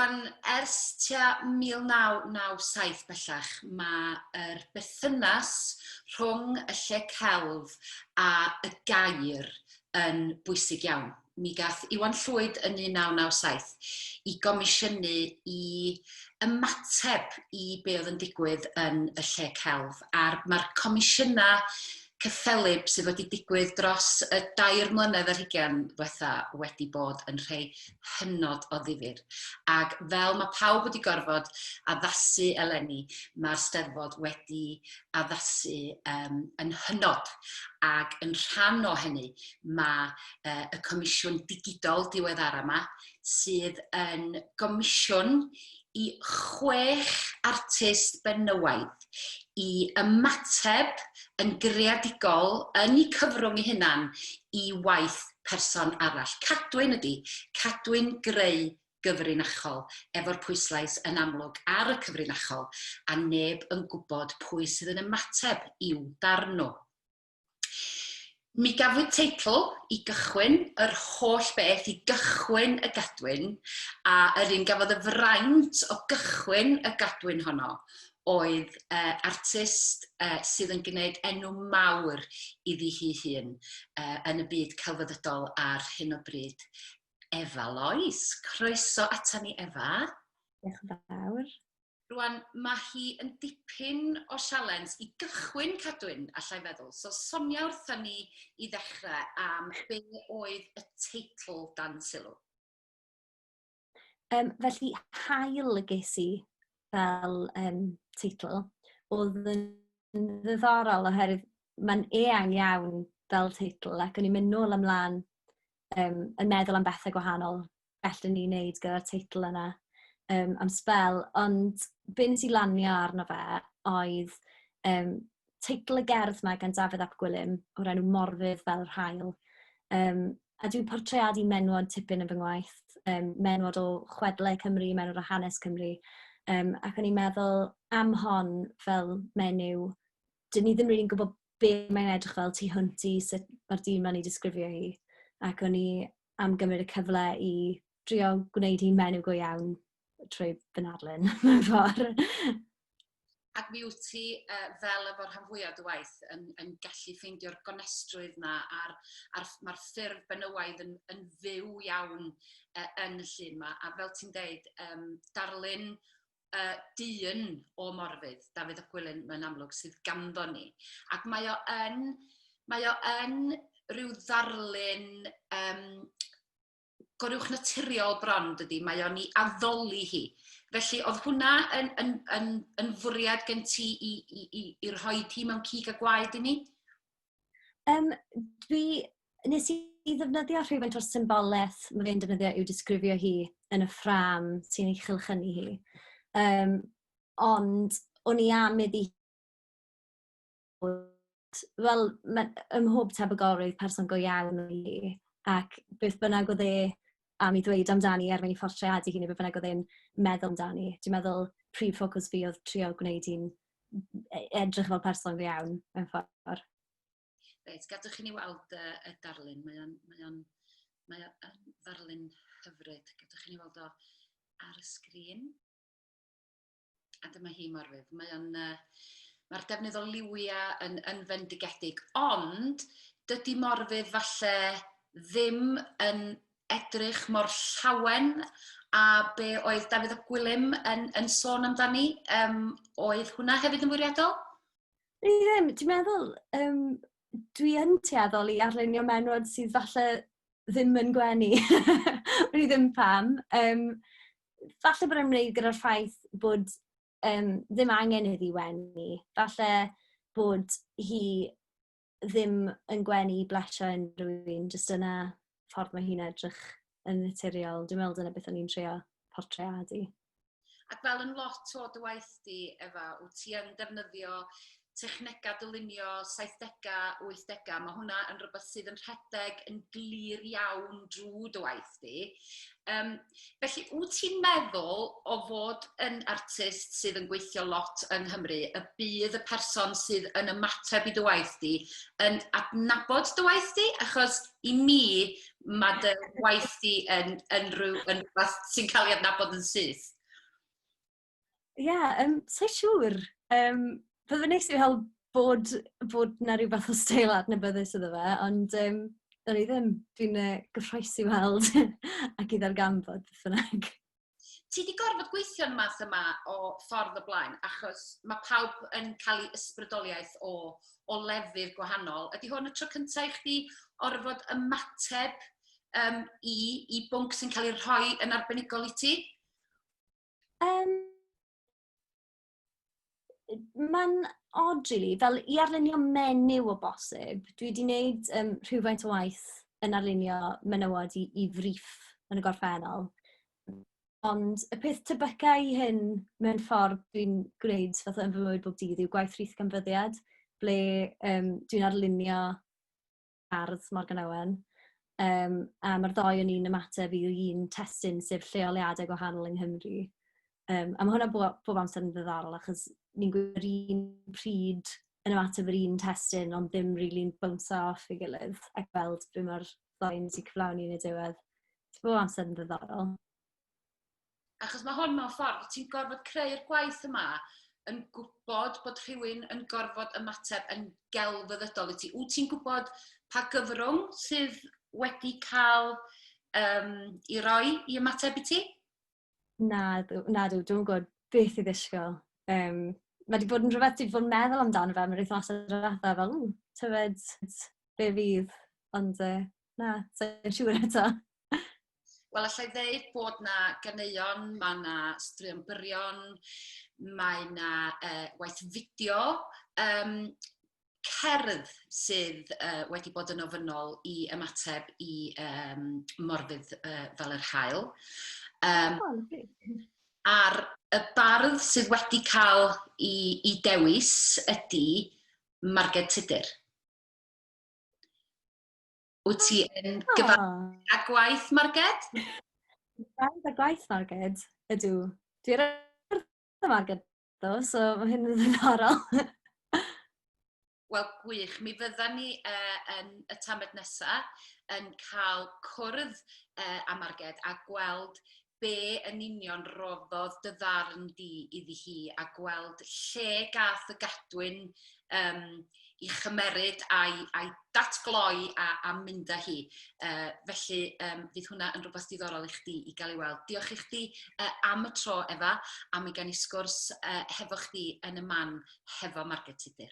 Rwan, ers tua 1997 bellach, mae'r berthynas rhwng y lle celf a y gair yn bwysig iawn. Mi gath Iwan Llwyd yn 1997 i gomisiynu i ymateb i be oedd yn digwydd yn y lle celf. A'r mae'r comisiynau cyffelyb sydd wedi digwydd dros y 23 ddiwetha wedi bod yn rhai hynod o ddifyr. Ac fel mae pawb wedi gorfod addasu eleni, mae'r Steddfod wedi addasu yn hynod. Ac yn rhan o hynny mae y Comisiwn Digidol diweddara yma, sydd yn gomisiwn i chwech artist benywaidd i ymateb yn greadigol yn eu cyfrwng eu hunan i waith person arall. Cadwyn ydy, cadwyn greu gyfrinachol, efo'r pwyslais yn amlwg ar y cyfrinachol, a neb yn gwybod pwy sydd yn ymateb i'w darn nhw. Mi gafwyd teitl i gychwyn yr holl beth, i gychwyn y gadwyn, a yr un gafodd y fraint o gychwyn y gadwyn honno oedd artist sydd yn gwneud enw mawr iddi hi hun yn y byd celfyddydol ar hyn o bryd, Efa Lois. Croeso ata ni, Efa. Diolch yn fawr. Rwan, mae hi yn dipyn o sialens i gychwyn Cadwyn, allai feddwl. So, sonia wrtha ni i ddechrau am be oedd y teitl dan sylw. Felly, Haul ges i fel teitl. Oedd yn ddiddorol oherwydd mae'n eang iawn fel teitl ac o'n i'n mynd nôl ymlaen yn meddwl am bethau gwahanol gallwn ni wneud gyda'r teitl yna am sbel. Ond be nes i lanio arno fe oedd teitl y gerdd yma gan Dafydd ap Gwilym o'r enw Morfudd fel yr Haul. A dwi'n portreadu menwod tipyn yn fy ngwaith, menwod o chwedlau Cymru, menwod o hanes Cymru. Ac o'n i'n meddwl am hon fel menyw, dyn ni ddim rili'n gwybod be mae'n edrych fel tu hwnt i sut mae'r dyn ma'n ei disgrifio hi. Ac o'n i am gymryd y cyfle i drio gwneud hi'n menyw go iawn trwy fy narlun, mewn ffordd. Ac mi wyt ti, fel efo'r rhan fwyaf dy waith, yn gallu ffeindio'r gonestrwydd na, a'r, ar, mae'r ffurf benywaidd yn fyw iawn yn y llun yma. A fel ti'n deud, darlun dyn o Morfudd, Dafydd ap Gwilym, mae'n amlwg, sydd ganddo ni. Ac mae o yn rhyw ddarlun goruwchnaturiol bron, dydy, mae o'n i addoli hi. Felly, oedd hwnna yn fwriad gen ti i rhoi hi mewn cig a gwaed i ni? Nes i ddefnyddio rhywfaint o'r symbolaeth mae fe'n defnyddio i'w disgrifio hi yn y ffrâm sy'n ei chylchynu hi. Ond o'n i am iddi fod, wel, ym mhob tebygolrwydd person go iawn oedd hi, ac beth bynnag oedd e am i ddweud amdani er mwyn i phortreadu hi neu beth bynnag oedd e'n meddwl amdani. Dwi'n meddwl prif ffocws fi oedd trio gwneud hi'n edrych fel person go iawn mewn ffordd. Reit, gadwch i ni weld y darlun. Mae o'n ddarlun hyfryd. Gadwch i ni weld o ar y sgrin. A dyma hi, Morfudd. Mae'r defnydd o liwiau yn fendigedig, ond dydy Morfudd falle ddim yn edrych mor llawen a be oedd Dafydd ap Gwilym yn sôn amdani. Oedd hwnna hefyd yn fwriadol? Ni ddim. Dwi'n meddwl, dwi yn tueddol i arlunio menwod sydd falle ddim yn gwenu. Wn i ddim pam. Falle bod e'n wneud gyda'r ffaith bod ddim angen iddi wenu. Falle bod hi ddim yn gwenu i blesio unrhyw un, jyst yna ffordd mae hi'n edrych yn naturiol. Dwi'n meddwl dyna beth o'n i'n trio portreadu. Ac fel yn lot o dy waith di, Efa, wyt ti yn defnyddio technegau dylunio 70au, 80au, mae hwnna yn rhywbeth sydd yn rhedeg yn glir iawn drwy dy waith di. Felly, wyt ti'n meddwl o fod yn artist sydd yn gweithio lot yng Nghymru, y bydd y person sydd yn ymateb i dy waith di yn adnabod dy waith di? Achos i mi, mae dy waith di yn rhywbeth sy'n cael ei adnabod yn syth. Ie, yeah, sa'n siŵr. Bydde fe'n neis i fel bod 'na rhyw fath o steil adnabyddus iddo fe, ond o'n i ddim. Dwi'n gyffrous i weld ac i ddarganfod beth bynnag. Ti wedi gorfod gweithio'n math yma o ffordd o blaen, achos mae pawb yn cael ei ysbrydoliaeth o lefydd gwahanol. Ydy hwn y tro cyntaf i chdi orfod ymateb i bwnc sy'n cael ei rhoi yn arbenigol i ti? Mae'n odd, really, fel i arlunio menyw o bosib. Dwi wedi gwneud rhywfaint o waith yn arlunio menywod i friff yn y gorffennol. Ond y peth tebyca i hyn mewn ffordd dwi'n gwneud fatha yn fy mywyd bob dydd yw gwaith rhith ganfyddiad, ble dwi'n arlunio ardd Morgan Owen. A mae'r ddou o'n ni'n ymateb i un testun, sef lleoliadau gwahanol yng Nghymru. A mae hwnna bob amser yn ddiddorol achos ni'n gwybod yr un pryd yn ymateb yr un testun ond ddim really'n bounce off ei gilydd ac weld be mae'r ddau wedi cyflawni yn y diwedd. Bob amser yn ddiddorol. Achos mae hwn mewn ffordd, ti'n gorfod creu'r gwaith yma yn gwybod bod rhywun yn gorfod ymateb yn gelfyddydol i ti. Wyt ti'n gwybod pa gyfrwng sydd wedi cael i roi i ymateb i ti? Na, na dw, dwi'n gwybod beth i ddisgwyl. Mae wedi bod yn rhywbeth dwi wedi bod yn meddwl amdano fe am yr wythnosau diwetha, fel, ww, tybed be fydd. Ond na, sa'n siŵr eto. Wel, allai ddeud bod na ganeuon, mae na straeon byrion, mae na waith fideo, cerdd sydd wedi bod yn ofynnol i ymateb i Morfudd fel yr haul. Oh, lovely. A'r y bardd sydd wedi cael i dewis ydy Marged Tudur. Wyt ti yn gyfarwydd â gwaith Marged? Gyfarwydd â gwaith Marged, ydw. Dwi ar y Marged ddo, so mae hyn yn ddiddorol. Wel, gwych. Mi fyddan ni yn y tamed nesa yn cael cwrdd â Marged a gweld be yn union roddodd dy ddarn di iddi hi a gweld lle gath y gadwyn i chymeryd a'i datgloi a mynd â hi. Felly fydd hwnna yn rhywbeth diddorol i chdi i gael ei weld. Diolch i chdi am y tro, Efa, a mi gawn ni sgwrs hefo chdi yn y man hefo Marged Tudur.